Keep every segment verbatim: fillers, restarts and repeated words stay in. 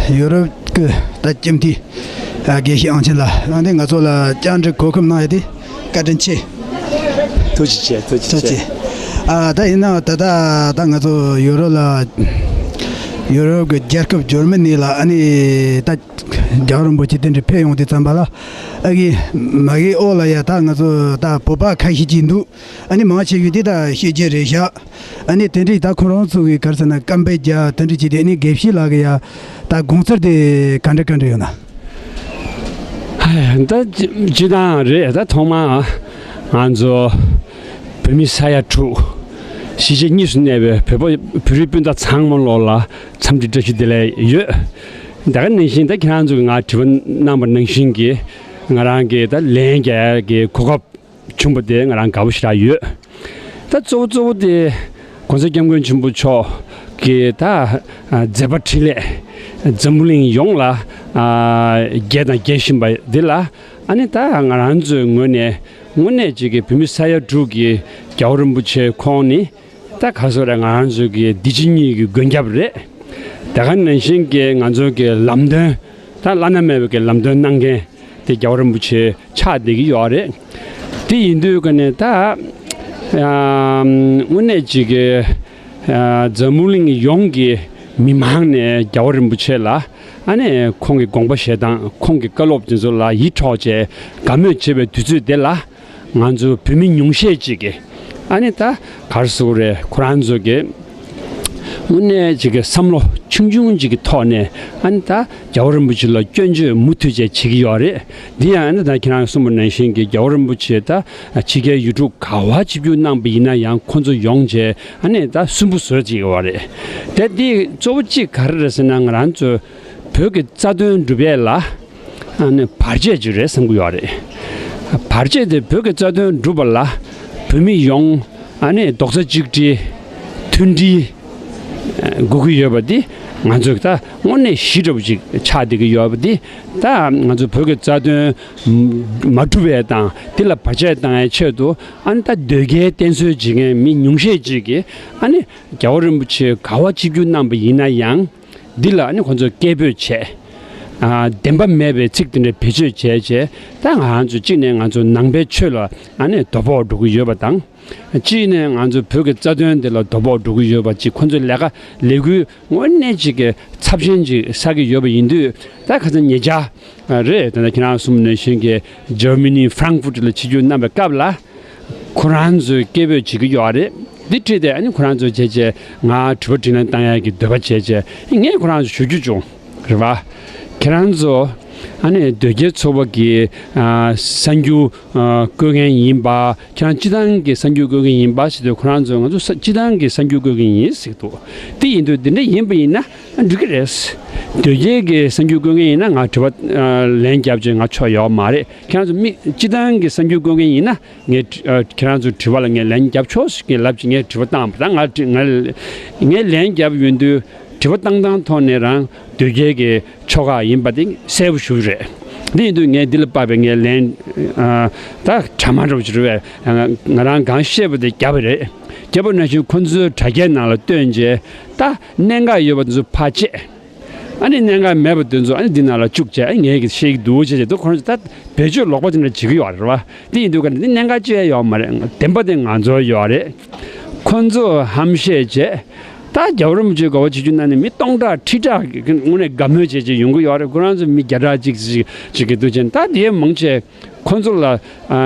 ཡུ་རོབ་ཀྱི་ད་སྤྱི་འཐུས་ཨ་དགེ་བཤེས་ཨང་ཆེན་ལགས། ཨ་ནི་ང་ཚོ་ལ་བཅར་འདྲི་གོ་སྐབས་གནང་ཡ་དེ་བཀའ་དྲིན་ཆེ། ཐུགས་རྗེ་ཆེ། ཐུགས་རྗེ་ཐུགས་ཆེ། རྗེ། ཨ་ད་ཡིན་ནའང་ད་ད་ད་ང་ཚོ་ཡུ་རོབ་ལ་ཡུ་རོབ་ཀྱི་རྒྱལ་ཁབ་འཇར་མ་ནི་ལ་ཨ་ནི་ད་རྒྱལ་བ་རིན་པོ་ཆེ་དེ་འདྲ་ཕེབས་ཡོང་དུས་ཙམ་པ་ལ། ཨ་གི་མ་གི་ཨོ་ལ་ཡ་ད་ང་ཚོ་ད་བོད་པ་ཁ་ཤས་ཅིག་འདུག་ཨ་ནི་མང་ཆེ་ཤོས་དེ་ད་ཤེས་ཀྱི་རེད་ཤག་ཨ་ནི་དེ་འདྲའི་ད་ཁོ་རང་ཚོ་གི་ག་རེ་ཟེར་ན་སྐད་འབོད་རྒྱག་དེ་འདྲ་བྱས་ཏེ། ཨ་ནི་དགེ་བཤེས་ལགས་ཀྱི་ཡ་ད་དགོངས་ཚུལ་དེ་ག་འདྲ་ག་འདྲ་ཡོད་ན། ཧ་ཡ། ད་སྤྱི་སྤྱི་བཏང་རེད། ད་ཐོག་མར་ང་ཚོ་བོད་མི་ས་ཡ་དྲུག་གཞིས་བྱེས་གཉིས་སུ་གནས་པའི་བོད་པ་བོད་རིགས་སྤུན་ཟླ་ཚང་མ་ལོག་ལ་འཚམས་འདྲི་བཀྲ་ཤིས་བདེ་ལེགས་ཡོད། ད་ག་ནང་བཞིན་ད་ཁྱེད་རང་ཚོ་གིས་ང་དྲི་བ་གནང་བ་ནང་བཞིན་གྱི་ང་རང་གིས་ད་ལན་རྒྱག་ཡ་གི་གོ་སྐབས་བྱུང་བ་དེ་ང་རང་དགའ་པོ་ཞེ་དྲག་ཡོད། ད་གཙོ་བོ་གཙོ་བོ་དེ་༸གོང་ས་༸སྐྱབས་མགོན་ཆེན་པོ་མཆོག་གིས་ད་མཛད་པ་འཕྲིན་ལས་འཛམ་བུ་གླིང་ཡོངས་ལ་རྒྱས་དང་རྒྱས་བཞིན་པ་འདི་ལ། ཨ་ནི་ད་ང་རང་ཚོའི་ངོས་ནས་དངོས་གནས་ཅིག་གི་བོད་མི་ས་ཡ་དྲུག་གི་རྒྱལ་བ་རིན་པོ་ཆེ་ཁོང་ནི་ད་ག་སོ་རེད། ང་རང་ཚོའི་གི་འདི་ཕྱི་གཉིས་ཀྱི་མགོན་སྐྱབས་རེད། དེ་ག་ནང་བཞིན་གྱི་ང་ཚོའི་གི་ལམ་སྟོན་ད་བླ་ན་མེད་པའི་གི་ལམ་སྟོན་གནང་མཁན་དེ་རྒྱལ་བ་རིན་པོ་ཆེ་ཆགས་བསྡད་ཀྱི་ཡོད་རེད། དེ་ཡིན་དུས་ཀ་ནས་ད་ཨ་དངོས་གནས་ཅིག་གི་ཨ་འཛམ་བུ་གླིང་ཡོངས་ཀྱི་མི་མང་ནས་རྒྱལ་བ་རིན་པོ་ཆེ་ལ་ཨ་ནི་ཁོང་གི་དགོངས་པ་བཞེས་སྟངས་ཁོང་གི་བཀའ་སློབ་དེ་ཚོ་ལ་ཡིད་འཕྲོག་བྱས་དགའ་མོས་བྱེད་པའི་དུས་ཚོད་དེ་ལ། ང་ཚོ་བོད་མི་ཉུང་ཤས་ཅིག་གིས་ཨ་ནི་ད་ག་རེ་ཟེར་དགོས་རེད། ཁོ་རང་ཚོ་གིས་དངོས་གནས་ཅིག་གི་བསམ་བློ་ཆུང་ཆུང་ཅིག་གི་ཐོག་ནས་ཨ་ནི་ད་རྒྱལ་བ་རིན་པོ་ཆེ་ལ་སྐྱོན་བརྗོད་མུ་མཐུད་བྱས་བྱེད་ཀྱི་ཡོད་རེད། འདི་ཡང་ཨ་ནི་ད་ཁྱེད་རང་གསུངས་པ་ནང་བཞིན་གྱི་རྒྱལ་བ་རིན་པོ་ཆེ་ད་ཕྱི་རྒྱལ་ཡུལ་གྲུ་ག་བ་ཆིབས་བསྒྱུར་གནང་པ་ཡིན་ན་ཡང་ཁོ་ཚོ་ཡོང་བྱས་ཨ་ནི་ད་སུན་པོ་བཟོས་བྱེད་ཀྱི་ཡོད་རེད། དེ་འདི་གཙོ་བོ་གཅིག་ག་རེ་རེད་ཟེར་ན། ང་རང་ཚོ་བོད་ཀྱི་རྩ་དོན་སྒྲུབ་ཡས་ལ་ཨ་ནི་བར་ཆད་ཅིག་རེད་བསམ་གྱི་ཡོད་རེད། བར་ཆད་དེ་བོད་ཀྱི་རྩ་དོན་སྒྲུབ་པ་ལ་བོད་མི་ཡོངས་ཨ་ནི་རྡོག་རྩ་གཅིག་སྒྲིལ་མཐུན་སྒྲིལ་དགོས་ཀྱི་ཡོད་པ་འདི་ང་ཚོས་ད་དངོས་གནས་གཞི་འདྲ་པོ་ཅིག་ཆགས་བསྡད་ཀྱི་ཡོད་པ་འདི། ད་ང་ཚོ་བོད་ཀྱི་རྩ་དོན་མ་འགྲུབ་པའི་དང་དེ་ལ་བར་ཆད་བཏང་ཡའི་ཆེད་དུ་ཨ་ནི་ད་དོལ་རྒྱལ་བསྟེན་གསོལ་བྱེད་མཁན་མི་ཉུང་ཤས་ཅིག་གིས་ཨ་ནི་རྒྱལ་བ་རིན་པོ་ཆེ་ག་བ་ཆིབས་བསྒྱུར་གནང་པ་ཡིན་ན་ཡང་། འདི་ལ་ཨ་ནི་ཁོང་ཚོས་སྐད་འབོད་བྱས། ཨ་བདེན་པ་མེད་པའི་ཚིག་དེ་འདྲ་བེད་སྤྱོད་བྱས་བྱས། ད་ང་ཚོ་གཅིག་ནས་ང་ཚོ་ནང་པའི་ཆོས་ལ་ཨ་ནི་དོ་ཕོག་འགྲོ་གི་ཡོད་པ་དང་། གཅིག་ནས་ང་ཚོ་བོད་ཀྱི་རྩ་དོན་དེ་ལ་དོ་ཕོག་འགྲོ་གི་ཡོད་པ་ཅིག་ཁོང་ཚོས་ལས་ཀ་ལས་འགུལ་དངོས་གནས་ཅིག་གི་ཚབས་ཆེན་ཅིག་བསགས་ཀྱི་ཡོད་པ་ཡིན་དུས། ད་ཁ་སང་ཉེ་ཆར་རེད། ད་ལྟ་ཁྱེད་རང་གསུངས་ནང་བཞིན་གྱི་འཇར་མ་ནི་ཧྥ་རང་ཧྥུ་ཏི་ལ་ཆིབས་བསྒྱུར་གནང་པའི་སྐབས་ལ། ཁོ་རང་ཚོས་སྐད་འབོད་བྱེད་ཀྱི་ཡོད་རེད། འདི་བྲིས་ཏེ་ཨ་ནི་ཁོ་རང་ཚོས་བྱས་བྱས་ང་དྲི་བ་དྲིས་ལན་བཏང་ཡག་གི་འདོད་པ་བྱས་བྱས་ངས་ཁོ་རང་ཚོ་ཞུ་རྒྱུ་བྱུང་རེད་བ། ཁྱེད་རང་ཚོ་ཨ་ནི་དོལ་རྒྱལ་ཚོགས་པ་གི་ཨ་གསར་འགྱུར་ཨ་བཀོད་མཁན་ཡིན་པ། ཁྱེད་རང་སྤྱི་བཏང་གི་གསར་འགྱུར་བཀོད་མཁན་ཡིན་པ་ཟེར་དུས། ཁོ་རང་ཚོས་ང་ཚོ་ས་སྤྱི་བཏང་གི་གསར་འགྱུར་བཀོད་མཁན་ཡིན་ཟེར་འདུག་དེ་ཡིན་དུས་འདི་འདྲ་ཡིན་པ་ཡིན་ན་འགྲིག་གི་རེད། དོལ་རྒྱལ་གྱི་གསར་འགྱུར་བཀོད་མཁན་ཡིན་ན་ང་དྲི་བ་ཨ་ལན་རྒྱབ་བྱས་ང་ཆོ་ཡོད་མ་རེད། ཁྱེད་རང་ཚོ་མི་སྤྱི་བཏང་གི་གསར་འགྱུར་བཀོད་མཁན་ཡིན་ན། ངས་ཨ་ཁྱེད་རང་ཚོའི་དྲི་བ་ལ་ངས་ལན་རྒྱབ་ཆོག་ཟེར་ངས་ལབ་ཅིག་ངས་དྲི་བ་བཏང་བ་དང་། ང་དྲི་ང་ངས་ལན་རྒྱབ་ཡོང་དུས་དྲི་བ་བཏང་སྟངས་ཐོག་ནས་རང་དོལ་རྒྱལ་གྱི་ཕྱོགས་ཁག་ཡིན་པ་དེ་གསལ་པོ་ཞུ་རེད། འདི་ཡིན་དུས་ངས་འདི་ལ་དཔག་པའི་ངས་ལན་ཨ་ད་གྲ་མ་འདྲ་བོ་ཅིག་རེད་པས། ང་རང་གང་བཤད་པ་དེ་རྒྱབ་པ་རེད། རྒྱབ་པ་ནང་བཞིན་ཁོ་ཚོའི་དྲ་རྒྱའི་ནང་ལ་བཏོན་རྗེས་ད་གནད་འགག་ཡོད་པ་དེ་ཚོ་ཕར་བཅད། ཨ་ནི་གནད་འགག་མེད་པ་དེ་ཚོ་ཨ་ནི་འདི་ནང་ལ་བཅུག་བྱས། ཨ་ངས་ཀྱི་བཤད་ཀྱི་འདུག་བྱས་བྱས་འདུག་ཁོ་རང་ཚོ་ད་བེད་སྤྱོད་ལོག་པ་དེ་འདྲ་བྱེད་ཀྱི་ཡོད་རེད་བ། དེ་ཡིན་དུས་ཀ་ནས་འདི་གནད་འགག་ཅི་ཡང་ཡོད་མ་རེད། བདེན་པ་དེ་ང་ཚོར་ཡོད་རེད། ཁོ་ཚོ་ཧམ་བཤད་བྱས། ད་རྒྱལ་བ་རིན་པོ་ཆེ་དགའ་བ་བྱེད་རྒྱུ་ན་ནི་མི་སྟོང་ཕྲག་ཁྲི་ཕྲག་གི་དངོས་གནས་དགའ་མོས་བྱས་བྱས་ཡོང་གི་ཡོད་རེད། ཁོ་རང་ཚོ་མི་བརྒྱ་ཕྲག་གཅིག་ཅིག་ཅིག་གི་འདུག་བྱས། ད་དེ་མང་ཆེ་ཁོ་ཚོ་ལ་ཨ་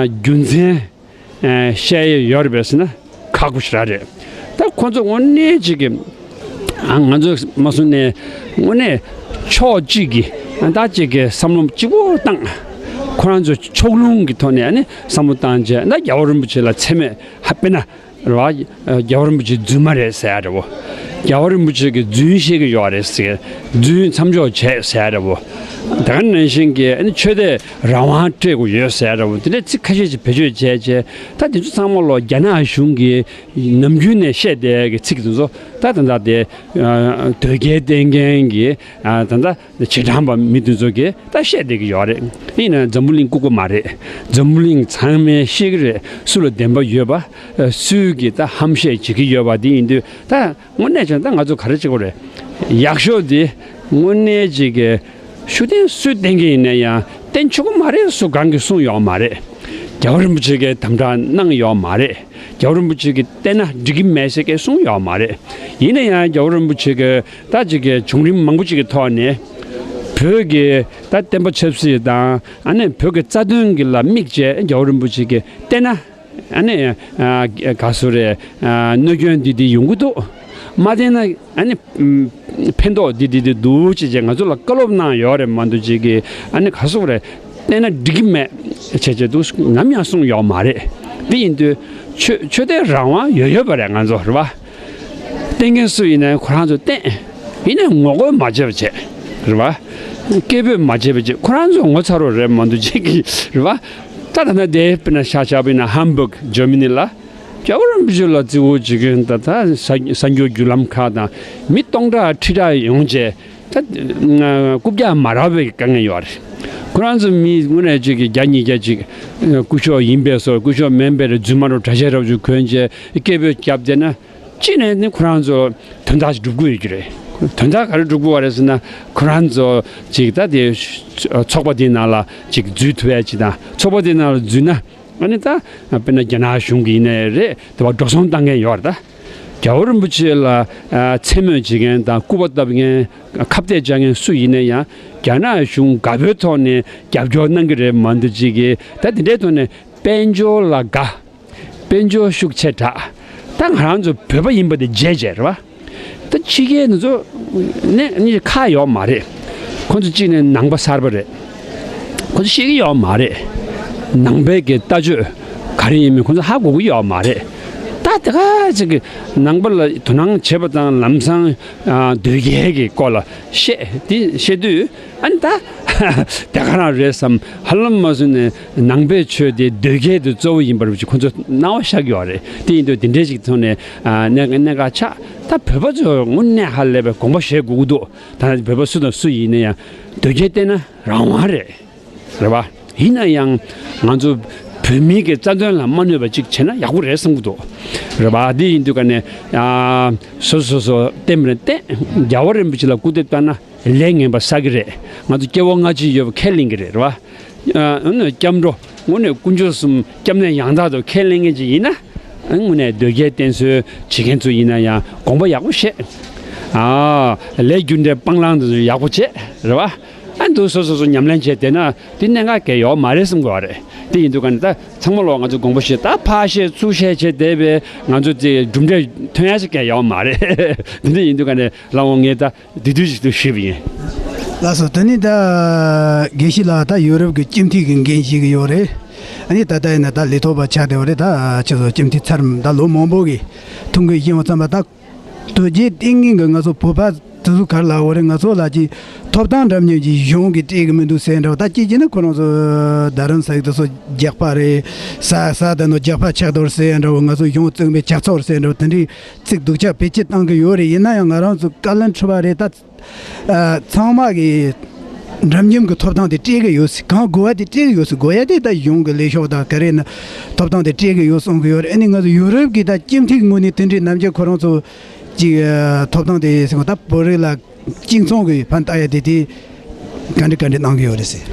རྒྱུ་མཚན་ཨ་བཤད་ཡས་ཡོད་རེད་པས་ཟེར་ན་ཁག་པོ་ཞེ་དྲག་རེད། ད་ཁོ་ཚོ་དངོས་གནས་ཅིག་གི་ཨ་ང་ཚོ་མ་སོང་ནས་དངོས་གནས་ཕྱོགས་གཅིག་གི་ཨ་ད་ཅིག་གི་བསམ་བློ་གཅིག་པོ་བཏང་། ཁོ་རང་ཚོ་ཕྱོགས་ལྷུང་གི་ཐོག་ནས་ཨ་ནི་བསམ་བློ་བཏང་བྱས། ད་རྒྱལ་བ་རིན་པོ་ཆེ་ལ་མཚན་སྨད་ཧ་དཔེར་ན་རེད་བ། རྒྱལ་བ་རིན་པོ་ཆེ་རྫུན་མ་རེད་ཟེར་ཡ་འདྲ་བོ། རྒྱལ་བ་རིན་པོ་ཆེ་གིས་རྫུན་བཤད་ཀྱི་ཡོད་རེད་ཟེར། རྫུན་མཚམས་འཇོག་བྱས་ཟེར་ཡ་འདྲ་བོ། ད་ག་ནང་བཞིན་གྱི་ཨ་ནི་ཆོས་དད་རང་དབང་སྤྲད་དགོས་ཡོད་ཟེར་ཡ་འདྲ་བོ། དེ་འདྲའི་ཚིག་ཁ་ཤས་ཤིག་བེད་སྤྱོད་བྱས་བྱས། ད་དེ་ཚོ་ཚང་མ་ལོ་རྒྱ་ནག་གཞུང་གིས་ནམ་རྒྱུན་ནས་བཤད་བསྡད་ཀྱི་ཚིག་དེ་ཚོ་ད་ད་ལྟ་དེ་ཨ་དོལ་རྒྱལ་བསྟེན་མཁན་གྱི་ཨ་ད་ལྟ་བྱེ་བྲག་པ་མི་དེ་ཚོ་གིས་ད་བཤད་བསྡད་ཀྱི་ཡོད་རེད། ཡིན་ན་འཛམ་བུ་གླིང་ལྐུགས་པ་མ་རེད། འཛམ་བུ་གླིང་ཚང་མས་ཤེས་ཀྱི་རེད། སུ་ལ་བདེན་པ་ཡོད་པ། ཨ་སུས་ཀྱིས་ད་ཧམ་བཤད་བྱེད་ཀྱི་ཡོད་པ་དེ་ཡིན་དུས། ད་དངོས་གནས་བྱས་ན་ད་ང་ཚོ་ག་རེ་བྱེད་དགོས་རེད། ཡག་ཤོས་དེ་ དངོས་གནས་ཅིག་གི་ཤུགས་བསྟན་སུས་བསྟན་གྱི་ཡིན་ན་ཡང་བསྟན་ཆོག་གི་མ་རེད། སུ་གང་གིས་གསུངས་ཡོད་མ་རེད། རྒྱལ་བ་རིན་པོ་ཆེ་གིས་དམ་དྲག་གནང་ཡོད་མ་རེད། རྒྱལ་བ་རིན་པོ་ཆེ་གིས་བསྟན་ན་འགྲིག་གི་མེད་ཟེར་གྱི་གསུངས་ཡོད་མ་རེད། ཡིན་ན་ཡང་རྒྱལ་བ་རིན་པོ་ཆེ་གིས་ད་ཅིག་གི་བྱུང་རིམ་མང་པོ་ཅིག་གི་ཐོག་ནས་བོད་ཀྱི་ད་བསྟན་པ་ཆབ་སྲིད་དང་ཨ་ནི་བོད་ཀྱི་རྩ་དོན་གྱི་ལ་དམིགས་བྱས་རྒྱལ་བ་རིན་པོ་ཆེ་གིས་བསྟན་ན། ཨ་ནི་ཨ་ག་སུ་རེད། ཨ་གནོད་སྐྱོན་འདི་འདི་ཡོང་གི་འདུག་མ་བསྟན་ན་ཨ་ནི་ཕན་ཐོགས་འདི་འདི་འདི་འདུག་ཅེས་བྱས་ང་ཚོ་ལ་བཀའ་སློབ་གནང་ཡོད་རེད་མ་གཏོགས་ཅིག་གིས་ཨ་ནི་ག་སུ་རེད། བསྟན་ན་འགྲིག་གི་མེད་བྱས་བྱས་འདུག་ནམ་ཡང་གསུངས་ཡོད་མ་རེད། དེ་ཡིན་དུས་ཆོས་ཆོས་དད་རང་དབང་ཡོད་ཡོད་པ་རེད། ང་ཚོ་རེད་བ། བསྟེན་མཁན་སུ་ཡིན་ནའི་ཁོ་རང་ཚོ་བསྟེན། ཡིན་ནའི་ངོ་རྒོལ་མ་བྱེད་པ་བྱེད། རེད་བ། སྐད་འབོད་མ་བྱེད་པ་བྱེད། ཁོ་རང་ཚོ་ངོ་ཚ་རོགས་རེད་མ་གཏོགས་ཅིག་གི་རེད་བ། ད་ད་ན་དེ་དཔེར་ན་ཤ་ཤ་དཔེར་ན་ཧམ་སྦུག་ཇར་མ་ནི་ལ། རྒྱལ་བ་རིན་པོ་ཆེ་ལ་བརྩི་བཀུར་བྱེད་མཁན་ད་ད་གསར་གསར་འགྱུར་བརྒྱུད་ལམ་ཁག་དང་མི་སྟོང་ཕྲག་ཁྲི་ཕྲག་ཡོང་བྱས་ད་རྐུབ་བཀྱག་མ་རག་པའི་དཀའ་ངལ་ཡོད་རེད། ཁོ་རང་ཚོ་མི་དངོས་གནས་ཅིག་གི་བརྒྱ་ཉིས་བརྒྱ་ཅིག་སྐུ་ཞབས་ཡིན་པས་སོ་སྐུ་ཞབས་མིན་པས་རེད་རྫུན་མ་རུ་གྲྭ་ཆས་རབ་ཅིག་གོན་བྱས་སྐད་འབོད་བརྒྱབ་བསྡད་ན། གཅིག་ནས་ནི་ཁོ་རང་ཚོ་དོན་དག་ཅིག་སྒྲུབ་དགོས་ཡོད་ཀྱི་རེད། དོན་དག་ག་རེ་སྒྲུབ་དགོས་བ་རེད་ཟེར་ན་ཁོ་རང་ཚོ་ཅིག་ད་དེ་ཚོགས་པ་དེའི་ནང་ལ་ཅིག་འཛུལ་ཐུབ་ཡ་ཅིག་དང་ཚོགས་པ་དེའི་ནང་ལ་འཛུལ་ན་ཨ་ནི་ད་དཔེར་ན་རྒྱ་ནག་གཞུང་གི་ཡིན་ནའི་རེད་དེ་བ་འགྲོ་སོང་བཏང་མཁན་ཡོད་རེད་ད། རྒྱལ་བ་རིན་པོ་ཆེ་ལ་མཚན་སྨོད་བྱེད་མཁན་དང་སྐུར་པ་བཏབ་མཁན་ཁ་གཏད་བཅག་མཁན་སུ་ཡིན་ན་ཡང་རྒྱ་ནག་གཞུང་དགའ་པོའི་ཐོག་ནས་རྒྱབ་སྐྱོར་གནང་གི་རེད་མ་གཏོགས་ཅིག་གིས་ད་དེ་འདྲའི་ཐོག་ནས་དཔལ་འབྱོར་ལ་དགའ། དཔལ་འབྱོར་ཤུགས་ཆེ་དྲགས། ད་ང་རང་ཚོ་བོད་པ་ཡིན་པ་དེ་བརྗེད་བྱས་རེད་བ། ད་ཕྱི་རྒྱལ་ནི་ཚོ་ནས་ནི་ཁག་ཡོད་མ་རེད། ཁོ་ཚོ་གཅིག་ནས་ནང་པ་གསར་པ་རེད། ཁོ་ཚོ་ཤེས་ཀྱི་ཡོད་མ་རེད། ནང་པའི་གི་ལྟ་སྤྱོད་ག་རེ་ཡིན་མིན་ཁོ་ཚོ་ཧ་གོ་གི་ཡོད་མ་རེད། ད་དེ་ག་ཅིག་གི་ནང་པ་ལ་དོ་སྣང་བྱེད་པ་དང་ལམ་སང་ཨ་དོལ་རྒྱལ་གི་སྐོར་ལ་བཤད་དེ་བཤད་དུས། ཨ་ནི་ད་དེ་ག་རང་རེད་བསམ། ཧ་ལམ་མ་སུ་ནས་ནང་པའི་ཆོས་དེ་དོལ་རྒྱལ་དུ་གཙོ་བོ་ཡིན་པར་ཁོ་ཚོ་སྣང་བ་ཤར་གྱི་ཡོད་རེད། དེ་ཡིན་དུས་དེ་འདྲའི་ཞིག་ཐོག་ནས་ཨ་གནད་གནད་འགག་ཆགས། ད་བོད་པ་ཚོ་དངོས་གནས་ཧ་ལས་པའི་དགོངས་པ་བཞེས་དགོས་ཀྱི་འདུག་ད་བོད་པ་སུ་དང་སུ་ཡིན་ན་ཡང་དོལ་རྒྱལ་བསྟེན་ན་རང་དབང་རེད། རེད་བ། ཡིན་ན་ཡང་ང་ཚོ་བོད་མིའི་གི་རྩ་དོན་ལ་མ་གནོད་པ་ཅིག་བྱས་ན་ཡག་པོ་རེད་བསམ་གྱི་འདུག་རེད་བ། དེ་ཡིན་དུས་ཀ་ནས་ཨ་སོ་སོ་སོ་བསྟེན་པ་རེད་བསྟེན། རྒྱལ་བ་རིན་པོ་ཆེ་ལ་སྐུར་འདེབས་བཏང་ན། ལས་ངན་པ་བསགས་ཀྱི་རེད། ང་ཚོ་སྐྱེ་བོ་སྔ་ཕྱི་ཡོད་པ་ཁས་ལེན་གྱི་རེད། རེད་བ། ཨ་ནི་སྐྱབས་འགྲོ་དངོས་གནས་དཀོན་མཆོག་གསུམ་སྐྱབས་གནས་ཡང་དག་ཏུ་ཁས་ལེན་མཁན་ཅིག་ཡིན་ན། ཨ་དངོས་གནས་དོལ་རྒྱལ་བསྟེན་གསོལ་བྱེད་མཁན་ཚོ་ཡིན་ན་ཡང་དགོངས་པ་ཡག་པོ་བཞེས། ཨ་ལས་རྒྱུ་འབྲས་སྤང་བླང་དེ་ཚོ་ཡག་པོ་བྱེད། རེད་བ། ཨ་འདུག་སོ་སོ་སོ་ཉམས་ལེན་བྱས་བསྡད་ན་དེ་གནད་འགག་གལ་ཡོད་མ་རེད་བསམ་གྱི་ཡོད་རེད། དེ་ཡིན་དུས་ཀ་ནས་ད་ཚང་མ་ལོག་ང་ཚོ་དགོངས་པ་བཞེས་ད་ཕར་བཤད་ཚུར་བཤད་བྱས་བསྡད་པས་ང་ཚོ་དེ་གྲུབ་འབྲས་ཐོན་ཡ་ཞིག་གལ་ཡོད་མ་རེད། དེ་འདྲ་ཡིན་དུས་ཀ་ནས་ལགས་འོང་ངས་ད། དེ་དུས་ཤིག་ཏུ་ཞུས་པ་ཡིན། ལགས་སོ། དེ་ནི་ད་དགེ་བཤེས་ལགས་ད་ཡོ་རོབ་ཀྱི་སྤྱི་འཐུས་ཀྱི་འགན་བཞེས་ཀྱི་ཡོད་རེད། ཨ་ནི་ད་ལྟ་ཡིན་ན་ད་ལས་ཐོག་པ་ཆགས་བསྡད་པ་རེད། ད་ཁྱེད་ཚོ་སྤྱི་འཐུས་ཚར་ད་ལོ་མང་པོ་གི་ཐུགས་འགན་བཞེས་པ་ཙམ་པ་ད་དོལ་རྒྱལ་བསྟེན་མཁན་གྱི་ང་ཚོ་བོད་པ་དེ་ཚོ་ག་རེ་ལབ་དགོས་རེད། ང་ཚོ་ལ་ཅིག་ཐོབ་ཐང་འདྲ་མཉམ་གྱི་གཞུང་གིས་སྤྲད་ཀྱི་མི་འདུག་ཟེར་འདྲ་བ། ད་ཅི་བྱས་ན་ཁོ་རང་ཚོ་རྡ་རམ་ས་ཡི་དེ་ཚོ་རྒྱག་པ་རེད། ས་ས་དེ་ནོ་རྒྱག་པ་ཆགས་འདུག་ཟེར་འདྲ་བ། ང་ཚོ་གཞུང་བཙུགས་པའི་ཇག་ཚོགས་རེད་ཟེར་འདྲ་བ་དེ་འདྲའི། ཚིག་སྡུག་ཅག་བེད་སྤྱོད་བཏང་གི་ཡོད་རེད། ཡིན་ན་ཡང་ང་རང་ཚོ་བཀའ་བློན་ཁྲི་པ་རེད་ད། ཨ་ཚང་མ་གི་འདྲ་མཉམ་གི་ཐོབ་ཐང་དེ་སྤྲད་གི་ཡོད་ཟེར། གང་དགོས་པ་དེ་སྤྲད་གི་ཡོད་ཟེར། དགོས་ཡ་དེ་ད་གཞུང་གི་ལས་ཤོག་དང་ག་རེ་ན་ཐོབ་ཐང་དེ་སྤྲད་གི་ཡོད་གསུང་གི་ཡོད་རེད། ཨ་ནི་ང་ཚོ་ཡུ་རོབ་གི་ད་སྤྱི་འཐུས་ངོས་ནས་དེ་འདྲའི་ནམ་རྒྱུན་ཁོ་རང་ཚོ་ཅིག་ཨ་ཐོབ་ཐང་དེ་ཟེར་གོ་ད་བོད་རིགས་ལ། གཅིག་མཚུངས་ཀྱི་ཕན་བཏགས་ཡ་དེ་དེ་ག་འདྲ་ག་འདྲ་གནང་གི་ཡོད་རེད་ཟེར།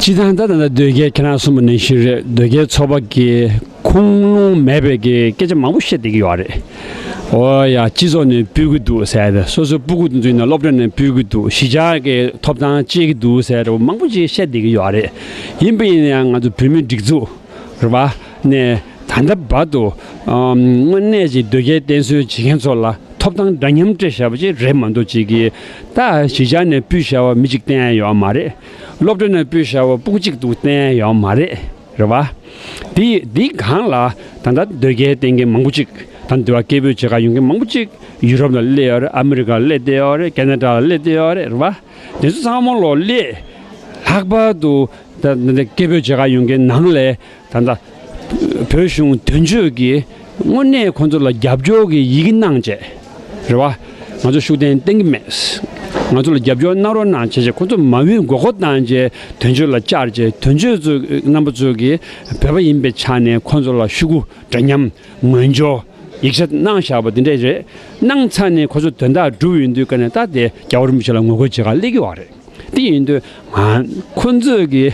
སྤྱིར་བཏང་ད་ད་ལྟ་དོལ་རྒྱལ་ཁྱེད་རང་གསུངས་པ་ནང་བཞིན་རེད། དོལ་རྒྱལ་ཚོགས་པ་གི་ཁུངས་ལུང་མེད་པའི་གི་སྐད་ཆ་མང་པོ་བཤད་བསྡད་ཀྱི་ཡོད་རེད། འོ་ཡ་སྤྱི་ཚོགས་ནས་ཕུད་ཀྱི་འདུག་ཟེར་ཏེ་སོ་སོ་སྤུ་གུ་དེ་ཚོ་ཡིན་ན་སློབ་གྲྭ་ནས་ཕུད་ཀྱི་འདུག་གཞིས་ཆགས་ཀྱི་ཐོབ་ཐང་བཅད་ཀྱི་འདུག་ཟེར་མང་པོ་ཅིག་བཤད་བསྡད་ཀྱི་ཡོད་རེད། ཡིན་པ་ཡིན་ན་ཡང་ང་ཚོ་བོད་མི་སྒྲིག་འཛུགས་རེད་བ་ནས་ད་ལྟ་བར་དུ་ཨམ་དངོས་གནས་ཀྱི་དོལ་རྒྱལ་བསྟེན་གསོལ་བྱེད་མཁན་ཚོ་ལ། ཐོབ་ཐང་འདྲ་མཉམ་སྤྲད་བཞག་པ་ཅིག་རེད་མ་གཏོགས་ཅིག་གིས་ད་གཞིས་ཆགས་ནས་ཕུད་བཞག་པ་མི་གཅིག་བསྟེན་ཡ་ཡོད་མ་རེད། སློབ་གྲྭ་ནས་ཕུད་བཞག་པ་སྤུ་གུ་གཅིག་ཏུ་བསྟེན་ཡ་ཡོད་མ་རེད། རེད་བ། དེ་དེའི་སྒང་ལ་ད་ལྟ་དོལ་རྒྱལ་བསྟེན་མཁན་མང་པོ་ཅིག་ད་འདི་བ་སྐད་འབོད་བྱེད་ག་ཡོང་མཁན་མང་པོ་ཅིག་ཡུ་རོབ་ལ་སླེབས་ཡོད་རེད། ཨ་མི་རི་ཀ་ལ་སླེབས་བསྡད་ཡོད་རེད། ཁེ་ན་ཌ་ལ་སླེབས་བསྡད་ཡོད་རེད། རེད་བ། དེ་ཚོ་ཚང་མ་ལོ་སླེབས། ལྷག་པར་དུ་ད་ད་ལྟ་སྐད་འབོད་བྱེད་ག་ཡོང་མཁན་ནང་ལས། ད་ལྟ་བོད་གཞུང་དོན་གཅོད་ཀྱིས་དངོས་གནས་ཁོང་ཚོ་ལ་རྒྱབ་སྐྱོར་གྱི་ཡི་གེ་གནང་བྱས། རེད་བ། ང་ཚོ་ཤུགས་ལྡན་བསྟེན་གྱི་མེད། ང་ཚོ་ལ་རྒྱབ་སྐྱོར་གནང་རོགས་གནང་བྱས་བྱས་ཁོང་ཚོ་མ་འོས་མགོ་སྐོར་བཏང་བྱས་དོན་གཅོད་ལ་བཅར་བྱས་དོན་གཅོད་ཚོ་རྣམ་པ་ཚོ་གིས་བོད་པ་ཡིན་པའི་ཆ་ནས་ཁོང་ཚོ་ལ་ཤོག་གུ་འདྲ་མཉམ་ངོས་སྦྱོར། ཡིག་ཆ་གནང་བཞག་པ་དེ་འདྲས་རེད། གནང་ཚར་ནས་ཁོ་ཚོ་དོན་དག་སྒྲུབ་ཡོང་དུས་ཀ་ནས་ད་དེ་རྒྱལ་བ་རིན་པོ་ཆེ་ལ་ངོ་རྒོལ་བྱེད་ག་སླེབས་ཀྱི་ཡོད་རེད། དེ་ཡིན་དུས་ང་ཁོ་ཚོས་ཀྱི་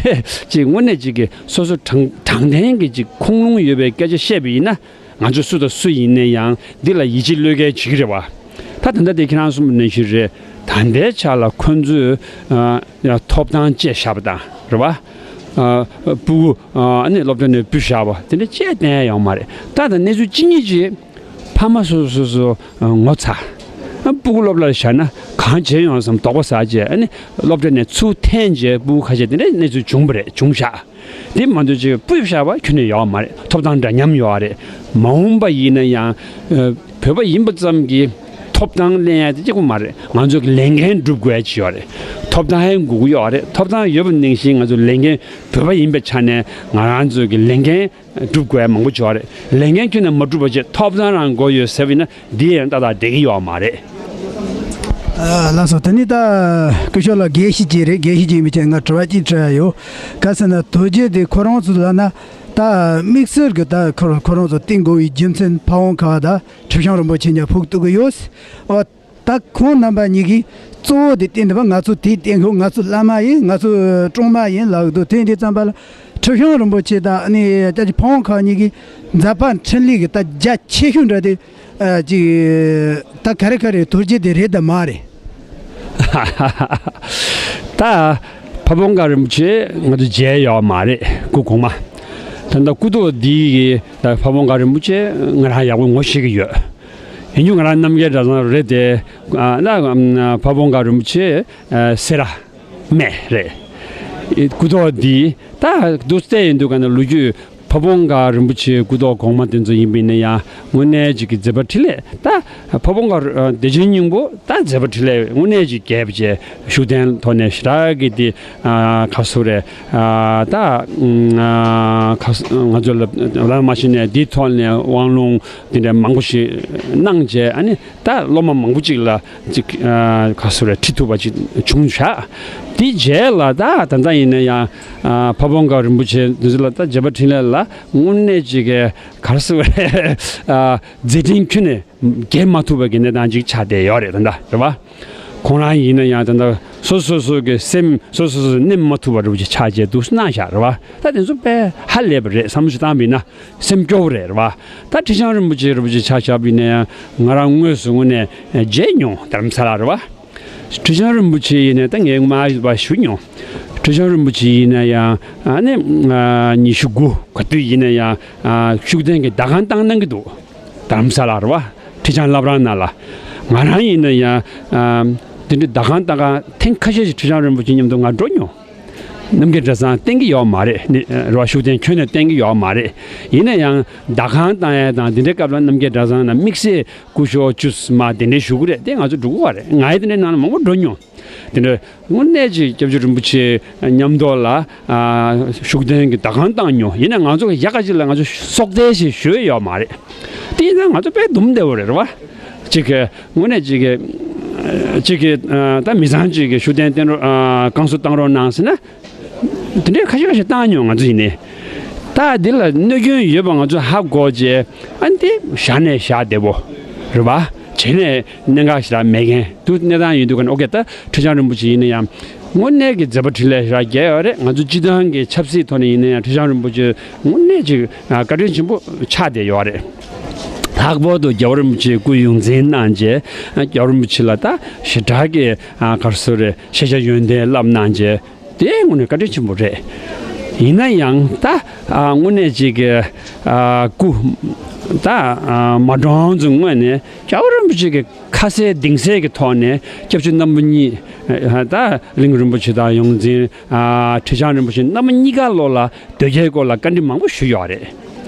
ཅིག་དངོས་གནས་ཅིག་གི་སོ་སོ་དྲང་དྲང་བདེན་གྱི་ཅིག་ཁུངས་ལུང་ཡོད་པའི་སྐད་ཆ་བཤད་པ་ཡིན་ན། ང་ཚོ་སུ་དང་སུ་ཡིན་ན་ཡང་འདི་ལ་ཡིད་ཆེས་བློས་འགེལ་བྱེད་ཀྱི་རེད་བ། ད་ད་ལྟ་དེ་ཁྱེད་རང་གསུངས་པ་ནང་བཞིན་རེད། ད་ལྟའི་ཆ་ལ་ཁོ་ཚོས་ཨ་ཡ་ཐོབ་ཐང་བཅད་བཞག་པ་དང་རེད་བ། ཨ་སྤུ་གུ་ཨ་ནི་སློབ་གྲྭ་ནས་བུད་བཞག་པ་དེ་འདྲ་བཅད་བསྡད་ཡོད་མ་རེད། ད་ད་གནས་ཚུལ་གཅིག་གཉིས་ཅིག་ཕ་མ་སོ་སོ་སོ་ངོ་ཚ། ཨ་སྤུ་གུ་སློབ་གྲྭ་ལ་བཞག་ན་གང་བྱེད་ཡོང་བསམ་དོགས་པ་ཟ་བྱས། ཨ་ནི་སློབ་གྲྭ་ནས་ཚུར་འཐེན་བྱས་སྤུ་གུ་ཁ་ཤས་དེ་འདྲ་གནས་ཚུལ་བྱུང་བ་རེད། བྱུང་བཞག་དེ་མ་གཏོགས་ཅིག་སྤུས་བཞག་པ་ཁྱོན་ནས་ཡོད་མ་རེད། ཐོབ་ཐང་འདྲ་མཉམ་ཡོད་རེད། མ་འོངས་པ་ཡིན་ན་ཡང་ཨ་བོད་པ་ཡིན་པ་ཙམ་གྱིས་ཐོབ་ཐང་ལེན་ཡ་དེ་གཅིག་པུ་མ་རེད། ང་ཚོ་གི་ལས་འགན་སྒྲུབ་དགོས་ཡ་ཅིག་ཡོད་རེད། ཐོབ་ཐང་ཧན་དགོས་ཀྱི་ཡོད་རེད། ཐོབ་ཐང་ཡོད་པ་ནང་བཞིན་ང་ཚོ་ལས་འགན་བོད་པ་ཡིན་པའི་ཆ་ནས་ང་རང་ཚོ་གི་ལས་འགན་སྒྲུབ་དགོས་ཡ་མང་པོ་ཅིག་ཡོད་རེད། ལས་འགན་ཁྱོན་ནས་མ་སྒྲུབ་པ་བྱས་ཐོབ་ཐང་རང་དགོས་ཡོད་ཟེར་བ་ཡིན་ན་འདི་ཡང་ཏག་ཏག་བསྡད་ཀྱི་ཡོད་མ་རེད། ཨ་ལགས་སོ། དེ་ནི་ད་སྐུ་ཞབས་ལགས་དགེ་བཤེས་ཅིག་རེད། དགེ་བཤེས་ཅིག་ཡིན་པའི་ཆ་ནས་ང་དྲི་བ་གཅིག་དྲི་ཡ་ཡོད། ག་ཟེར་ན་དོལ་རྒྱལ་དེ་ཁོ་རང་ཚོ་ལབ་ན་ད་དམིགས་བསལ་གྱི་ད་ཁོ་ཁོ་རང་ཚོ་བསྟེན་དགོས་པའི་རྒྱུ་མཚན་ཕ་བོང་ཁ་བ་ད་ཁྲི་བྱང་རིན་པོ་ཆེ་ཉ་ཕུག་གཏུག་གི་ཡོད། ཨོ། ད་ཁོང་རྣམ་པ་གཉིས་ཀྱིས་གཙོ་བོ་དེ་བསྟེན་འདུག་པ། ང་ཚོ་དེ་བསྟེན་དགོས། ང་ཚོ་བླ་མ་ཡིན། ང་ཚོ་སྲུང་མ་ཡིན་ལབ་འདུག་དེ་འདི་ཙམ་པ་ལ་ཁྲི་བྱང་རིན་པོ་ཆེ་དང་ཨ་ནི་སྐྱབས་རྗེ་ཕ་བོང་ཁ་གཉིས་ཀྱིས་མཛད་པ་འཕྲིན་ལས་ཀྱི་ད་རྒྱ་ཆེ་ཤོས་འདྲ་དེ་ཨ་ཅིག་ད་ག་རེ་ག་རེ་དོལ་རྒྱལ་དེ་རེད་དམ་མ་རེད། ད་ཕ་བོང་ཁ་རིན་པོ་ཆེ་ང་ཚོ་མཇལ་ཡོད་མ་རེད། སྐུ་གོང་མ། ད་ལྟ་སྐུ་ཐོག་འདི་གི་ད་ཕ་བོང་ཁ་རིན་པོ་ཆེ་ང་རང་ཡག་པོ་ངོ་ཤེས་ཀྱི་ཡོད། ཡིན་རྒྱུ་ང་རང་རྣམ་རྒྱལ་གྲྭ་ཚང་རེད་དེ། ཨ་ན་ཨམ་ཕ་བོང་ཁ་རིན་པོ་ཆེ་ཨ་སེ་ར་སྨད་རེད། ཨེ་སྐུ་ཐོག་འདི་ད་འདུག་སེ་ཡིན་དུས་ག་ན་ལོ་རྒྱུས་ཕ་བོང་ཁ་རིན་པོ་ཆེ་སྐུ་ཐོག་གོང་མ་དེ་ཚོ་ཡིན་པ་ཡིན་ན་ཡང་དངོས་གནས་ཅིག་གི་མཛད་པ་འཕྲིན་ལས་ད་ཕ་བོང་ཁ་ཨ་བདེ་ཆེན་སྙིང་པོ་ད་མཛད་པ་འཕྲིན་ལས་དངོས་གནས་ཅིག་རྒྱས་པ་བྱས་ཤུགས་ལྡན་ཐོག་ནས་ཞེ་དྲག་གི་དེ་ཨ་ག་ཟེར་རེད། ཨ་ད་ཨ་ག་ང་ཚོ་ལ་བླ་མ་ཤི་ནས་འདི་ཐོག་ནས་དབང་ལུང་དེ་འདྲ་མང་པོ་ཞིག་གནང་བྱས། ཨ་ནི་ད་སློབ་མ་མང་པོ་ཅིག་ལ་ཅིག་ཨ་ག་ཟེར་རེད། ཁྲིད་ཐུབ་པ་ཅིག་བྱུང་བཞག་དེ་རྗེས་ལ་ད་ད་ལྟ་ཡིན་ན་ཡང་ཨ་ཕ་བོང་ཁ་རིན་པོ་ཆེ་འདི་ཚོ་ལ་ད་མཛད་པ་འཕྲིན་ལས་ལ་དངོས་གནས་ཅིག་ག་ཟེར་རེད། ཨ་མཛད་འཕྲིན་ཁྱོན་ནས་རྒྱས་མ་ཐུབ་པའི་གི་གནས་སྟངས་ཅིག་ཆགས་བསྡད་ཡོད་རེད། ད་ལྟ་རེད་བ། ཁོང་རང་ཡིན་ན་ཡང་ད་ལྟ་སོ་སོ་སོ་གི་སེམས་སོ་སོ་སོ་ནེམ་མ་ཐུབ་པ་རུ་ཅིག་ཆགས་བྱས་འདུག་སེ་གནང་བཞག་རེད་བ། ད་དེ་ཚོ་དཔེ་ཧ་ལས་པ་རེད། བསམ་བློ་ཞིག་བཏང་བ་ཡིན་ན་སེམས་སྐྱོ་བོ་རེད་བ། ད་ཁྲི་བྱང་རིན་པོ་ཆེ་རུ་ཅིག་ཆ་བཞག་པ་ཡིན་ན་ཡང་ང་རང་དངོས་སུ་དངོས་གནས་མཇལ་མྱོང་། རྡ་རམ་ས་ལ་རེད་བ། ཁྲི་བྱང་རིན་པོ་ཆེ་ཡིན་ན་ད་ངས་མ་ཡིན་པ་ཞུ་མྱོང་། ཁྲི་བྱང་རིན་པོ་ཆེ་ཡིན་ན་ཡང་ཨ་ནི་ཨ་ཉི་ཤུ་དགུ་ག་དུས་ཡིན་ན་ཡང་ཨ་ཤུགས་ལྡན་གྱི་ཟླ་ཁང་བཏང་གནང་གི་འདུག་རྡ་རམ་ས་ལ་རེད་བ། ཁྲི་བྱང་བླ་བྲང་ནང་ལ། ང་རང་ཡིན་ན་ཡང་ཨ་དེ་འདྲའི་ཟླ་ཁང་བཏང་ག་ཐེངས་ཁ་ཤས་ཤིག་ཁྲི་བྱང་རིན་པོ་ཆེ་མཉམ་དུ་ང་འགྲོ་མྱོང་། རྣམ་རྒྱལ་གྲྭ་ཚང་བསྟེན་གྱི་ཡོད་མ་རེད། ནི་རེད་བ། ཤུགས་ལྡན་ཁྱོན་ནས་བསྟེན་གྱི་ཡོད་མ་རེད། ཡིན་ན་ཡང་ཟླ་ཁང་བཏང་ཡས་དང་དེ་འདྲའི་སྐབས་ལ་རྣམ་རྒྱལ་གྲྭ་ཚང་ནང་དམིགས་བསལ་སྐུ་ཞབས་བཅུ་གསུམ་མ་དེ་འདྲའི་བཞུགས་ཀྱི་རེད་དེ། ང་ཚོ་འགྲོ་གི་ཡོད་རེད། ང་ཡི་དེ་འདྲའི་ནང་ལ་མང་པོ་འགྲོ་མྱོང་། དེ་འདྲ་དངོས་གནས་ཅིག་སྐྱབས་རྗེ་རིན་པོ་ཆེ་མཉམ་དུ་ལ་ཨ་ཤུགས་ལྡན་གྱི་ཟླ་ཁང་བཏང་མྱོང་། ཡིན་ན་ང་ཚོ་ཡག་ག་ཅིག་ལ་ང་ཚོ་གསོལ་སྟོན་ཞིག་ཞུས་ཡོད་མ་རེད། དེ་ཡིན་ན་ང་ཚོ་དཔེ་སྡུག་བསྔལ་བ་རེད་བ། ཅིག་གི་དངོས་གནས་ཅིག་གི་ཅིག་གི་ཨ་ད་མི་ཚང་ཅིག་གི་ཤུགས་ལྡན་བསྟེན་རོགས་ཨ་བསྐང་གསོ་བཏང་རོགས་གནང་ཟེར་ན། དེ་འདྲའི་ཁ་ཤས་ཁ་ཤས་བཏང་མྱོང་། ང་ཚོ་ཡིན་ནའི་ད་འདི་ལ་གནོད་སྐྱོན་ཡོད་པ་ང་ཚོ་ཧ་གོ་བྱས། ཨ་འདི་བཞག་ནས་བཞག་བསྡད་པོ་རེད་བ། བྱས་ནས་གནད་འགག་ཞེ་དྲག་མེད་མཁན་དུ་གནས་སྟངས་ཡིན་དུས་ཀ་ནས། ཨོ་ཀེ། ད་ཁྲི་བྱང་རིན་པོ་ཆེ་ཡིན་ན་ཡང་དངོས་གནས་ཀྱི་མཛད་པ་འཕྲིན་ལས་ཞེ་དྲག་རྒྱས་ཡོད་རེད། ང་ཚོ་སྤྱི་བཏང་གི་ཆབ་སྲིད་ཐོག་ནས་ཡིན་ན་ཡང་ཁྲི་བྱང་རིན་པོ་ཆེ་དངོས་གནས་ཅིག་ཨ་བཀའ་དྲིན་ཆེན་པོ་ཆགས་བསྡད་ཡོད་རེད། ལྷག་པར་དུ་རྒྱལ་བ་རིན་པོ་ཆེ་སྐུ་ཡོངས་འཛིན་གནང་བྱས། ཨ་རྒྱལ་བ་རིན་པོ་ཆེ་ལ་ད་ཞེ་དྲག་གི་ཨ་ག་རེ་ཟེར་རེད། ཤེས་བྱ་ཡོན་ཏན་བསླབ་གནང་བྱས། དེ་དངོས་གནས་བཀའ་དྲིན་ཆེན་པོ་རེད། ཡིན་ན་ཡང་ད་ཨ་དངོས་གནས་ཅིག་གི་ཨ་སྐུ་ད་ཨ་མ་གྲོངས་ཙམ་སྔོན་ནས་རྒྱལ་བ་རིན་པོ་ཆེ་གི་ཁ་གསལ་གདེང་གསལ་གྱི་ཐོག་ནས་སྐྱབས་རྗེ་རྣམ་པ་གཉིས་ད་གླིང་རིན་པོ་ཆེ་དང་ཡོངས་འཛིན་ཨ་ཁྲི་བྱང་རིན་པོ་ཆེ་རྣམ་པ་གཉིས་ཀ་ལོག་ལ་དོལ་རྒྱལ་སྐོར་ལ་བཀའ་འདྲི་མང་པོ་ཞུས་ཡོད་རེད།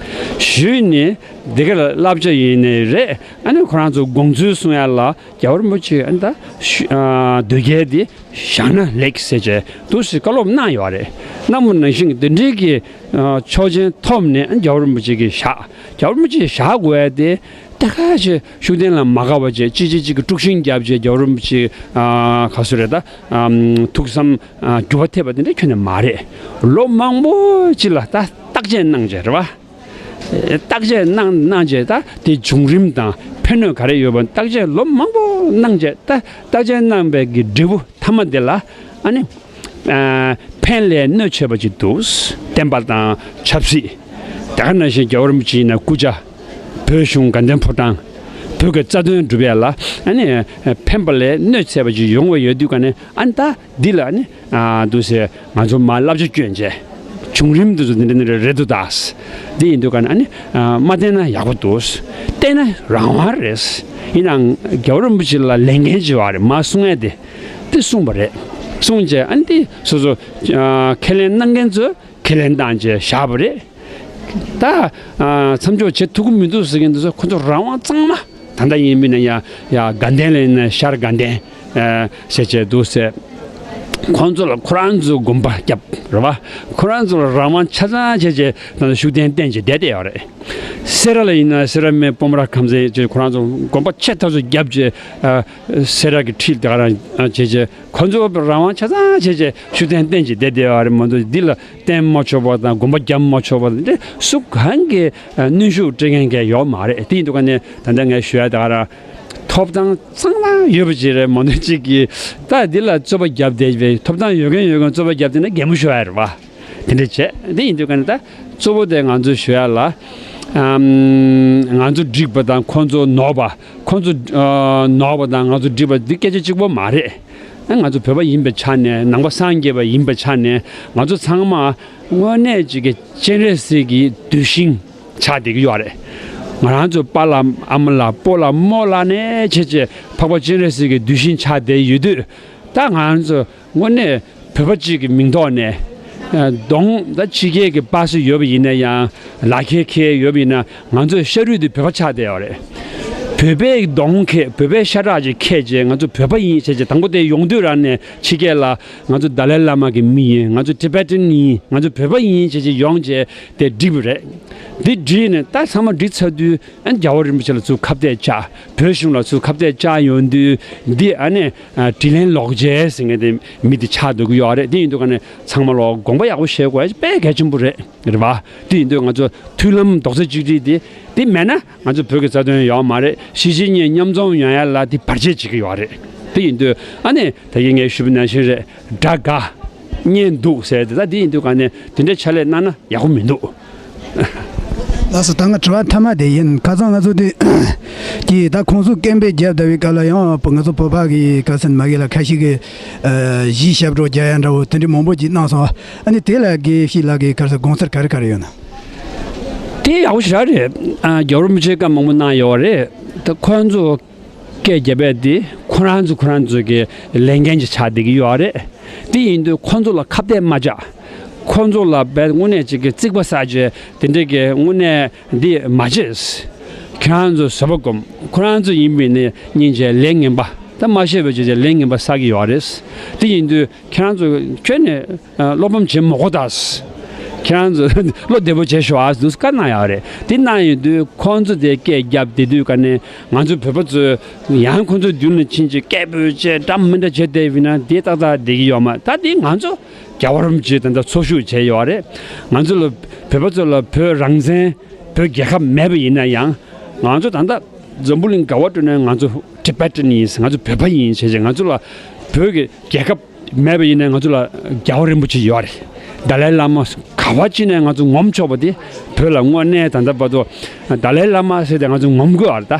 ཞུས་ནས་འདི་ག་ལ་བསླབ་བྱ་ཡིན་ནའི་རེད། ཨ་ནི་ཁོ་རང་ཚོ་དགོངས་ཚུལ་གསུང་ཡ་ལ་རྒྱལ་བ་རིན་པོ་ཆེ་ཨ་ནི་ད་ཤུ་ཨ་དོལ་རྒྱལ་འདི་བཞག་ན་ལེགས་ཟེར་བྱས་འདུག་སེ་བཀའ་སློབ་གནང་ཡོད་རེད། གནང་བ་ནང་བཞིན་འདི་འདྲའི་གི་ཨ་ཆོག་མཆན་ཐོབ་ནས་ཨ་རྒྱལ་བ་རིན་པོ་ཆེ་གིས་བཞག་རྒྱལ་བ་རིན་པོ་ཆེ་བཞག་དགོས་ཡ་དེ་ད་ག་ཞིག་ཤུགས་ལྡན་ལ་མ་དགའ་བ་བྱས། གཅིག་གཅིག་གཅིག་གི་དཀྲུག་ཤིང་བརྒྱབ་བྱས་རྒྱལ་བ་རིན་པོ་ཆེ་ཨ་ག་ཟེར་རེད། ད་ཨམ་ཐུགས་བསམ་ཨ་འགྱུར་བ་ཐེབས་པ་དེ་འདྲ་ཁྱོན་ནས་མ་རེད། ལོ་མང་པོ་གཅིག་ལ་ད་བརྟག་དཔྱད་གནང་བྱས་རེད་བ། བརྟག་དཔྱད་གནང་གནང་བྱས། ད་དེ་བྱུང་རིམ་དང་ཕན་གནོད་ག་རེ་ཡོད་པ་བརྟག་དཔྱད་ལོ་མང་པོ་གནང་བྱས། ད་བརྟག་དཔྱད་གནང་པའི་གི་འབྲས་བུ་མཐའ་མ་དེ་ལ་ཨ་ནི། ཨ། ཕན་ལས་གནོད་ཆེ་བ་ཅིག་འདུག། བསྟན་པ་དང་ཆབ་སྲིད། དེ་ག་ནང་བཞིན་རྒྱལ་བ་རིན་པོ་ཆེ་ཡིན་ན་སྐུ་ཕྱྭ། བོད་གཞུང་དགའ་ལྡན་ཕོ་བྲང་། བོད་ཀྱི་རྩ་དོན་སྒྲུབ་ཡ་ལ་ཨ་ནི་ཕན་པ་ལས་གནོད་ཆེ་བ་ཅིག་ཡོང་བ་ཡོད་དུས་ག་ནས། ཨ་ནི་ད་འདི་ལ་ཨ་ནི་ཨ་འདུག་ཟེར་ང་ཚོ་མར་བསླབ་བྱ་བསྐྱོན་བྱས། བྱུང་རིམ་འདི་ཚོ་འདི་འདྲ་འདི་འདྲ་རེད་འདུག་ད། འདི་ཡིན་དུས་ག་ནས་ཨ་ནི་ཨ་མ་བསྟེན་ན་ཡག་པོ་འདུག། བསྟེན་ན་རང་དབང་རེད། ཡིན་ནའང་རྒྱལ་བ་རིན་པོ་ཆེ་ལ་ལས་འགན་ཅིག་ཡོད་རེད། མར་གསུང་ཡ་དེ། དེ་གསུངས་པ་རེད། གསུངས་བྱས་ཨ་ནི་དེ་སོ་སོ་ཨ་ཁས་ལེན་གནང་མཁན་ཚོས་ཁས་ལེན་བཏང་བྱས་བཞག་པ་རེད། ད་ཨ་མཚམས་འཇོག་བྱེད་ཐུབ་ཀྱི་མི་འདུག་ཟེར་མཁན་དེ་ཚོ་ཁོ་ཚོ་རང་དབང་གཙང་མ། ད་ལྟ་ཡིན་མིན་ན་ཡ་ཡ་དགའ་ལྡན་ལ་ཡིན་ན་ཤར་དགའ་ལྡན་ཨ་ཟེར་བྱས་འདུག་ཟེར། ཁོང་ཚོ་ལ་ཁོ་རང་ཚོའི་དགོངས་པ་བརྒྱབ་རེད་བ། ཁོ་རང་ཚོ་ལ་རང་དབང་ཆ་ཚང་བྱས་བྱས་ད་ལྟ་ཤུགས་ལྡན་བསྟེན་བྱས་བསྡད་བསྡད་ཡོད་རེད། སེ་ར་ལ་ཡིན་ན་སེ་ར་སྨད་སྤོམ་ར་ཁམས་ཚན་བྱས་ཁོ་རང་ཚོ་དགོངས་པ་ཆེ་ཐག་ཆོད་བརྒྱབ་བྱས་ཨ་སེ་ར་གི་འཁྲིས་དེ་ག་རང་ཨ་བྱས་བྱས། ཁོ་ཚོ་རང་དབང་ཆ་ཚང་བྱས་བྱས་ཤུགས་ལྡན་བསྟེན་བྱས་བསྡད་བསྡད་ཡོད་རེད་མ་གཏོགས། འདི་ལ་བསྟེན་མ་ཆོག་པ་དང་དགོངས་པ་བརྒྱབ་མ་ཆོག་པ་དང་འདི་སུ་གང་གིས་ཨ་གནོན་ཤུགས་སྤྲད་མཁན་གང་ཡོད་མ་རེད། དེ་ཡིན་དུས་ག་ནས་ད་ལྟ་ངས་ཞུ་ཡ་དེ་ག་རང་། ཐོབ་ཐང་གཙང་མ་ཡོད་པ་ཅིག་རེད་མ་གཏོགས། གཅིག་གིས་ད་འདི་ལ་རྩོད་པ་བརྒྱབ་བསྡད་པའི་ཐོབ་ཐང་ཡོད་མཁན་ཡོད་མཁན་རྩོད་པ་བརྒྱབ་བསྡད་ན་གད་མོ་ཤོར་ཡ་རེད་བ། དེ་འདྲ་བྱས། དེ་ཡིན་དུས་ག་ནས་ད་གཙོ་བོ་དེ་ང་ཚོས་ཞུ་ཡ་ལ། ཨམ། ང་ཚོ་འགྲིག་པ་དང་ཁོང་ཚོ་ནོར་བ། ཁོང་ཚོ་ཨ་ནོར་བ་དང་ང་ཚོ་འགྲིག་པ་འདི་སྐད་ཆ་གཅིག་པོ་མ་རེད། ང་ཚོ་བོད་པ་ཡིན་པའི་ཆ་ནས། ནང་པ་སངས་རྒྱས་པ་ཡིན་པའི་ཆ་ནས་ང་ཚོ་ཚང་མ་དངོས་གནས་ཅིག་གི་སྤྱན་རས་གཟིགས་ཀྱི་གདུལ་ཞིང་ཆགས་བསྡད་ཀྱི་ཡོད་རེད། ང་རང་ཚོ་པཱ་ལགས་ཨ་མ་ལགས་སྤོ་ལགས་རྨོ་ལགས་ནས་བྱས་བྱས་འཕགས་པ་སྤྱན་རས་གཟིགས་ཀྱི་གདུལ་ཞིང་ཆགས་བསྡད་ཡོད་དུས། ད་ང་རང་ཚོ་དངོས་གནས་བོད་པ་གཅིག་གི་མིང་ཐོག་ནས་ཨ་གདོང་ད་ཕྱི་རྒྱལ་གྱི་པ་སེ་ཡོད་པ་ཡིན་ན་ཡང་། ལག་ཁྱེར་ཁྱེར་ཡོད་པ་ཡིན་ན་ང་ཚོའི་ཤ་རུས་དེ་བོད་པ་ཆགས་བསྡད་ཡོད་རེད། བོད་པའི་གདོང་ཁྱེར། བོད་པའི་ཤ་ཁྲག་ཅིག་ཁྱེར་བྱས་ང་ཚོ་བོད་པ་ཡིན་བྱས་བྱས། དང་པོ་དེ་ཡོང་དུས་རང་ནས་ཕྱི་རྒྱལ་ལ་ང་ཚོ་ཏཱ་ལའི་བླ་མ་གི་མི་ཡིན། ང་ཚོ་ཊི་བེ་ཊན་ཡིན། ང་ཚོ་བོད་པ་ཡིན་བྱས་བྱས་ཡོང་བྱས་དེ་བསྒྲིགས་པ་རེད། དེ་བསྒྲིགས་ནས་ད་ཚང་མ་བསྒྲིགས་ཚར་དུས། ཨ་ནི་རྒྱལ་བ་རིན་པོ་ཆེ་ལ་ཚུར་ཁ་གཏད་བཅག། བོད་གཞུང་ལ་ཚུར་ཁ་གཏད་བཅག་ཡོང་དུས། འདི་ཨ་ནི་ཨ་དྲིན་ལན་ལོག་འཇལ་ཟེར་མཁན་དེ་མི་དེ་ཆགས་འགྲོ་གི་ཡོད་རེད། དེ་ཡིན་དུས་ག་ནས་ཚང་མ་ལོ་དགོངས་པ་ཡག་པོ་བཞེས་དགོས་ཡ་དཔེ་གལ་ཆེན་པོ་རེད། རེད་བ། དེ་ཡིན་དུས་ང་ཚོ་མཐུན་ལམ་རྡོག་རྩ་གཅིག་སྒྲིལ་དེ་དེ་མེད་ན་ང་ཚོ་བོད་ཀྱི་རྩ་དོན་ཡོད་མ་རེད། གཞིས་བྱེས་གཉིས་མཉམ་འཛོམས་ཡོང་ཡ་ལ་དེ་བར་ཆད་བྱེད་ཀྱི་ཡོད་རེད། དེ་ཡིན་དུས་ཨ་ནི་ད་གིན་ངས་ཞུས་པ་ནང་བཞིན་རེད། དགྲ་དགའ། གཉེན་སྡུག་ཟེར་དེ། ད་དེ་ཡིན་དུས་ག་ནས་དེ་འདྲའི་ཕྱག་ལས་གནང་ན་ཡག་པོ་མི་འདུག། ལགས་སོ། ད་ང་དྲི་བ་མཐའ་མ་དེ་ཡིན། ཁ་སང་ང་ཚོ་དེ་གི་ད་ཁོང་ཚོ་སྐད་འབོད་རྒྱབ་བསྡད་པའི་སྐབས་ལ་ཡང་ང་ཚོ་བོད་པ་གི་ག་ཟེར་མ་གི་ལ་ཁ་ཤས་ཀྱིས་ཨ་གཞས་ཞབས་བྲོ་རྒྱག་ཡ་འདྲ་བོ་དེ་འདྲ་མང་པོ་ཅིག་གནང་སོང་། ཨ་ནི་དེ་ལ་དགེ་བཤེས་ལགས་ཀྱི་ག་ཟེར་དགོངས་ཚུལ་ག་རེ་ག་རེ་ཡོད་ན། དེ་ཡག་པོ་ཞེ་དྲག་རེད། ཨ་རྒྱལ་བ་རིན་པོ་ཆེས་བཀའ་མང་པོ་གནང་ཡོད་རེད། ད་ཁོང་ཚོ་སྐད་རྒྱབ་པ་དེ་ཁོ་རང་ཚོ་ཁོ་རང་ཚོ་གི་ལས་འགན་ཅིག་ཆགས་བསྡད་ཀྱི་ཡོད་རེད། དེ་ཡིན་དུས་ཁོང་ཚོ་ལ་ཁ་གཏད་མ་བཅག། ཁོང་ཚོ་ལ་བས་དངོས་གནས་ཅིག་གི་རྩིག་པ་བསགས་བྱས་དེ་འདྲ་གི་དངོས་གནས་འདི་མ་བྱེད། ཁྱེད་རང་ཚོ་བཟོད་པ་སྒོམ། ཁོ་རང་ཚོ་ཡིན་པས་ནི་སྙིང་རྗེ་ལས་ངན་པ། ད་མ་ཤེས་པ་བྱས་བྱས་ལས་ངན་པ་བསགས་ཀྱི་ཡོད་རེད། དེ་ཡིན་དུས་ཁྱེད་རང་ཚོ་ཁྱོན་ནས་ཨ་བློ་ཕམ་བྱེད་མི་དགོས་ད། ཁྱེད་རང་ཚོ་བློ་བདེ་པོ་བྱེད་ཤོག་ཨ་འདུག་བཀའ་གནང་ཡོད་རེད། དེ་གནང་ཡོད་དུས་ཁོང་ཚོ་དེ་སྐད་རྒྱབ་བསྡད་དུས་ག་ནས་ང་ཚོ་བོད་པ་ཚོས་ཡང་ཁོང་ཚོའི་མདུན་ལ་ཕྱིན་བྱས་སྐད་འབོད་བྱས་འདྲ་མི་འདྲ་བྱས་བསྡད་པ་ཡིན་ན་དེ་ཏག་ཏག་བསྡད་ཀྱི་ཡོད་མ་རེད། ད་དེ་ང་ཚོ་རྒྱལ་བ་རིན་པོ་ཆེ་ད་ལྟ་འཚོ་བཞུགས་བྱས་ཡོད་རེད། ང་ཚོ་ལ་བོད་པ་ཚོ་ལ་བོད་རང་བཙན་བོད་རྒྱལ་ཁབ་མེད་པ་ཡིན་ན་ཡང་ང་ཚོ་ད་ལྟ་འཛམ་བུ་གླིང་ག་བ་འགྲོ་ནའི་ང་ཚོ་ཊི་བེ་ཊན་ཡིན། ང་ཚོ་བོད་པ་ཡིན་བྱས་བྱས་ང་ཚོ་ལ་བོད་ཀྱི་རྒྱལ་ཁབ་མེད་པ་ཡིན་ནའི་ང་ཚོ་ལ་རྒྱལ་བ་རིན་པོ་ཆེ་ཡོད་རེད། ཏཱ་ལའི་བླ་མ་ག་བ་ཅིག་ནས་ང་ཚོ་ངོམ་ཆོག་པ་དེ་བོད་ལ་དངོས་གནས་ད་ལྟ་བར་དུ་ཏཱ་ལའི་བླ་མ་ཟེར་ཏེ་ང་ཚོ་ངོམ་དགོས་པ་རེད་ད།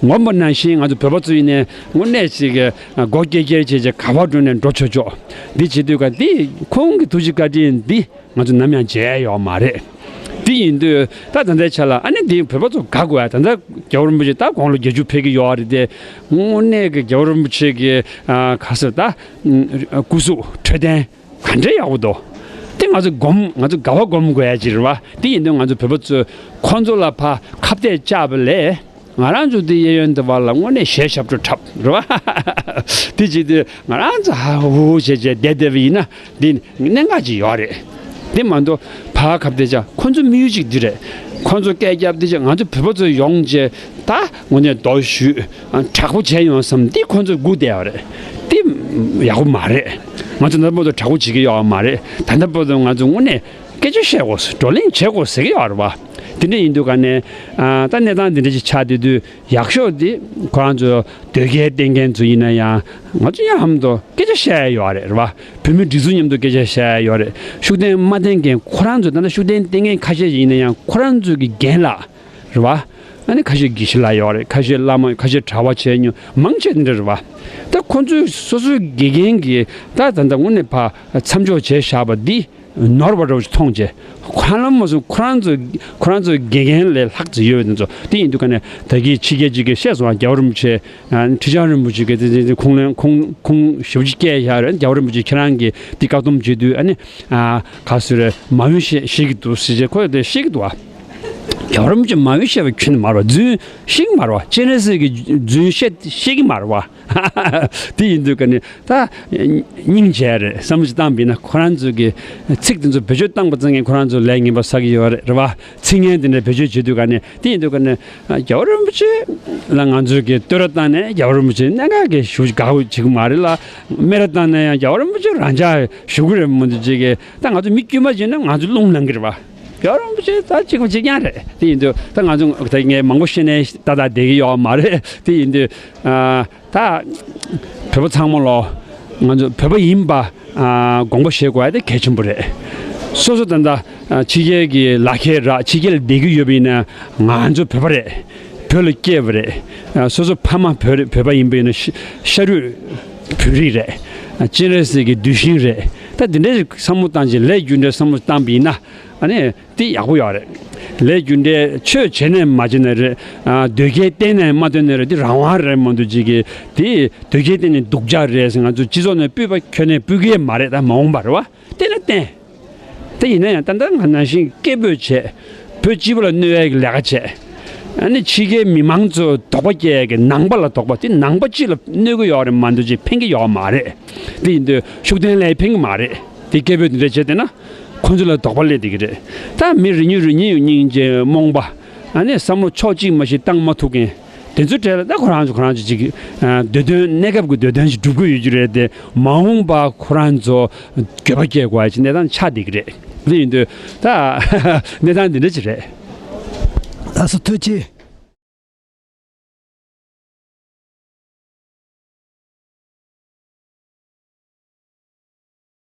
ངོམ་པ་ནང་བཞིན་ང་ཚོ་བོད་པ་ཚོ་ཡིན་ནའི་དངོས་གནས་ཅིག་གི་སྒོ་ཀེར་ཀེར་བྱས་བྱས་ག་བ་འགྲོ་ནའི་འགྲོ་ཆོག་ཆོག་འདི་བྱེད་དུས་ག་འདི་ཁོང་གི་ཐུགས་རྗེ་བཀའ་དྲིན་འདི། ང་ཚོ་ནམ་ཡང་བརྗེད་ཡོད་མ་རེད། དེ་ཡིན་དུས་ད་ད་ལྟའི་ཆ་ལ་ཨ་ནི་འདི་བོད་པ་ཚོ་དགའ་དགོས་ཡ། ད་ལྟ་རྒྱལ་བ་རིན་པོ་ཆེ་ད་དགུང་ལོ་བརྒྱད་ཅུ་ཕེབས་ཀྱི་ཡོད་རེད་དེ། དངོས་གནས་ཀྱི་རྒྱལ་བ་རིན་པོ་ཆེ་གི་ཨ་ག་ཟེར་ད་སྐུ་གཟུགས་འཕྲོད་བསྟེན་ག་འདྲ་ཡག་པོ་འདུག། དེ་ང་ཚོ་སྒོམ། ང་ཚོ་དགའ་བ་སྒོམ་དགོས་ཡ་ཅིག་རེད་བ། དེ་ཡིན་དུས་ང་ཚོ་བོད་པ་ཚོས་ཁོང་ཚོ་ལ་ཕར་ཁ་གཏད་བཅག་པ་ལས། ང་རང་ཚོ་འདི་གཡས་གཡོན་འདི་བར་ལ་དངོས་གནས་གཞས་ཞབས་བྲོ་འཁྲབ་རེད་བ། དེ་བྱེད་དུས་ང་རང་ཚོ་ཧ་ཧུ་ཧུ་བྱས་བྱས་བསྡད་བསྡད་པ་ཡིན་ན་འདི་གནད་འགག་ཅིག་ཡོད་རེད། དེ་མ་གཏོགས་ཕར་ཁ་གཏད་བཅག། ཁོང་ཚོ་དམིགས་ཡུལ་གཅིག་འདི་རེད། ཁོང་ཚོ་སྐད་རྒྱབ་བསྡད་བྱས་ང་ཚོ་བོད་པ་ཚོ་ཡོང་བྱས་ད་དངོས་གནས་རྡོ་གཞུས་དྲག་པོ་བྱས་ཡོང་བསམ། འདི་ཁོང་ཚོ་སྒུག་བསྡད་ཡོད་རེད། འདི་ཡག་པོ་མ་རེད། ང་ཚོ་ད་ལྟ་བར་དུ་དྲག་པོ་བྱེད་ཀྱི་ཡོད་མ་རེད། ད་ལྟ་བར་དུ་ང་ཚོ་དངོས་གནས་སྐད་ཆ་བཤད་དགོས། བགྲོ་གླེང་བྱེད་དགོས་ཟེར་གྱི་ཡོད་རེད་བ། དེ་འདྲ་ཡིན་དུས་ག་ནས་ཨ་ད་གནས་སྟངས་དེ་འདྲ་ཞིག་ཆགས་བསྡད་དུས་ཡག་ཤོས་དེ་ཁོ་རང་ཚོ་དོལ་རྒྱལ་བསྟེན་མཁན་ཚོ་ཡིན་ན་ཡང་ང་ཚོ་ཡང་ཧམ་དུ་སྐད་ཆ་བཤད་ཡ་ཡོད་རེད་རེད་བ། བོད་མི་སྒྲིག་འཛུགས་མཉམ་དུ་སྐད་ཆ་བཤད་ཡ་ཡོད་རེད། ཤུགས་ལྡན་མ་བསྟེན་མཁན་ཁོ་རང་ཚོ་ད་ལྟ་ཤུགས་ལྡན་བསྟེན་མཁན་ཁ་ཤས་ཤིག་ཡིན་ན་ཡང་ཁོ་རང་ཚོ་གི་འགན་ལ་རེད་བ། ཨ་ནི་ཁ་ཤས་དགེ་བཤེས་ལགས་ཡོད་རེད། ཁ་ཤས་བླ་མ། ཁ་ཤས་གྲྭ་པ་བྱས་མྱོང་མང་ཆེ་འདི་འདྲ་རེད་བ། ད་ཁོ་ཚོས་སོ་སོའི་དགེ་རྒན་གྱི་ད་ད་ལྟ་དངོས་གནས་ཕ་མཚམས་འཇོག་བྱས་བཞག་པ་འདི་ནོར་བ་འདྲ་བོ་ཞིག་མཐོང་བྱས། ཧ་ལམ་མ་སོང་ཁོ་རང་ཚོ་ཁོ་རང་ཚོའི་དགེ་རྒན་ལས་ལྷག་ཙམ་ཡོད་པ་དེ་ཚོ་དེ་ཡིན་དུས་ག་ནས་ད་གིན་ཕྱི་རྒྱལ་གཅིག་གིས་བཤད་སོང་། རྒྱལ་བ་རིན་པོ་ཆེ། ཨ། ཁྲི་བྱང་རིན་པོ་ཆེ་གིས་དེ་དེ་དེ་ཁུངས་ལེན་ཁུངས་ཁུངས་ཞེ་པོ་ཅིག་བསྐྱལ་བཞག་རེད། རྒྱལ་བ་རིན་པོ་ཆེ་ཁྱེད་རང་གིས་འདི་བཀག་སྡོམ་བྱེད་དུས་ཨ་ནི་ཨ་ག་ཟེར་རེད། མ་འོས་བཤད་བཤད་ཀྱི་འདུག་ཟེར་བྱས་ཁོས་དེ་བཤད་ཀྱི་འདུག་ཨ། རྒྱལ་བ་རིན་པོ་ཆེ་མ་འོས་བཤད་པ་ཁྱོན་ནས་མ་རེད་བ། རྫུན་བཤད་ཀྱི་མ་རེད་བ། སྤྱན་རས་གཟིགས་ཀྱི་རྫུན་བཤད་བཤད་ཀྱི་མ་རེད་བ། དེ་ཡིན་དུས་ཀ་ནི་ད་སྙིང་རྗེ་རེད། བསམ་བློ་ཞིག་བཏང་བ་ཡིན་ན་ཁོ་རང་ཚོ་གི་ཚིག་དེ་ཚོ་བེད་སྤྱོད་བཏང་པ་ཙམ་གྱིས་ཁོ་རང་ཚོ་ལས་ངན་པ་བསགས་ཀྱི་ཡོད་རེད་རེད་བ། ཚིག་ངན་དེ་འདྲ་བེད་སྤྱོད་བྱེད་དུས་ཀ་ནི་དེ་ཡིན་དུས་ཀ་ནི་རྒྱལ་བ་རིན་པོ་ཆེ་ལ་ང་ཚོས་ཀྱི་བསྟོད་ར་བཏང་ནས་རྒྱལ་བ་རིན་པོ་ཆེ་གནད་འགག་གི་ཞུ་དགའ་བོ་བྱེད་ཀྱི་མ་རེད་ལ། སྨད་ར་བཏང་ན་ཡང་རྒྱལ་བ་རིན་པོ་ཆེ་རང་འཇགས་ཞུ་གི་རེད་མི་འདུག་ཅིག་གི་ད་ང་ཚོ་མི་དཀྱུས་མ་བྱས་ན་ང་ཚོ་རླུང་ལངས་ཀྱི་རེད་བ། རྒྱལ་བ་རིན་པོ་ཆེ་ད་གཅིག་པ་གཅིག་རྐྱང་རེད། དེ་ཡིན་དུས་ད་ང་ཚོ་ད་ངས་མང་པོ་བཤད་ནས་ཏག་ཏག་བསྡད་ཀྱི་ཡོད་མ་རེད། དེ་ཡིན་དུས་ཨ། ད་བོད་པ་ཚང་མ་ལོ་ང་ཚོ་བོད་པ་ཡིན་པ་ཨ་དགོངས་པ་བཞེས་དགོས་ཡ་དེ་གལ་ཆེན་པོ་རེད། སོ་སོ་ད་ལྟ་ཨ་ཕྱི་རྒྱལ་གྱི་ལག་ཁྱེར་རག་ཕྱི་རྒྱལ་ལ་བསྡད་ཀྱི་ཡོད་པ་ཡིན་ན་ང་ཚོ་བོད་པ་རེད། བོད་ལ་སྐྱེས་པ་རེད། ཨ་སོ་སོ་ཕ་མ་བོད་རེད། བོད་པ་ཡིན་པ་ཡིན་ན་ཤ་ཤ་རུས་བོད་རིགས་རེད། ཨ་སྤྱན་རས་གཟིགས་ཀྱི་གདུལ་ཞིང་རེད། ད་དེ་འདྲའི་བསམ་བློ་བཏང་ཅིག་ལས་རྒྱུ་འབྲས་བསམ་བློ་བཏང་པ་ཡིན་ན་ཨ་ནི། དེ་ཡག་པོ་ཡོད་རེད། ལས་རྒྱུ་འབྲས་ཆོས་བྱས་ནས་མ་བྱས་ནས་རེད། ཨ་དོལ་རྒྱལ་བསྟེན་ནས་མ་བསྟེན་ནས་རེད། དེ་རང་དབང་རེད་མ་གཏོགས་ཅིག་གིས་དེ་དོལ་རྒྱལ་བསྟེན་ནས་སྡུག་ཅག་རེད་ཟེར་ང་ཚོ་སྤྱི་ཚོགས་ནས་སྤུད་པ་ཁྱོན་ནས་སྤུད་ཀྱི་མ་རེད། ད་མ་འོངས་པ་རེད་བ། བསྟེན་ན་བསྟེན། དེ་ཡིན་ན་ཡང་ད་ལྟ་ང་ནང་བཞིན་སྐད་འབོད་བྱས། བོད་སྤྱི་པ་ལ་གནོད་ཡས་ཀྱི་ལས་ཀ་བྱས། ཨ་ནི་ཕྱི་རྒྱལ་མི་མང་ཚོ་དོགས་པ་སྐྱེ་ཡས་ཀྱི་ནང་པ་ལ་དོགས་པ་དེ་ནང་པ་སྤྱི་ལ་གནོད་ཀྱི་ཡོད་རེད་མ་གཏོགས་ཅིག་ཕན་གྱི་ཡོད་མ་རེད། དེ་ཡིན་དུས་ཤུགས་ལྡན་ལ་ཕན་གྱི་མ་རེད། དེ་སྐད་འབོད་དེ་འདྲ་བྱས་བསྡད་ན། ཁོ་ཚོ་ལ་དོགས་པ་སླེབས་བསྡད་ཀྱི་རེད། ད་མི་རེ་གཉིས་རེ་གཉིས་ཡོད་སྙིང་རྗེ་རྨོངས་པ། ཨ་ནི་བསམ་བློ་ཕྱོགས་གཅིག་མ་ཞིག་བཏང་མ་ཐུབ་མཁན། དེ་ཚོའི་གྲས་ལ་ད་ཁོ་རང་ཚོ་ཁོ་རང་ཚོ་ཅིག་ཨ་འདོད་དོན་གནས་སྐབས་ཀྱི་འདོད་དོན་ཞིག་སྒྲུབ་ཀྱི་ཡོད་ཀྱི་རེད་དེ། མ་འོངས་པ་ཁོ་རང་ཚོ་འགྱོད་པ་སྐྱེ་དགོས་ཡ་ཅིག་གནས་སྟངས་ཆགས་བསྡད་ཀྱི་རེད། དེ་ཡིན་དུས་ད་གནས་སྟངས་འདི་འདྲ་ཅིག་རེད། ལགས་སོ་ཐུགས་རྗེ་ཆེ།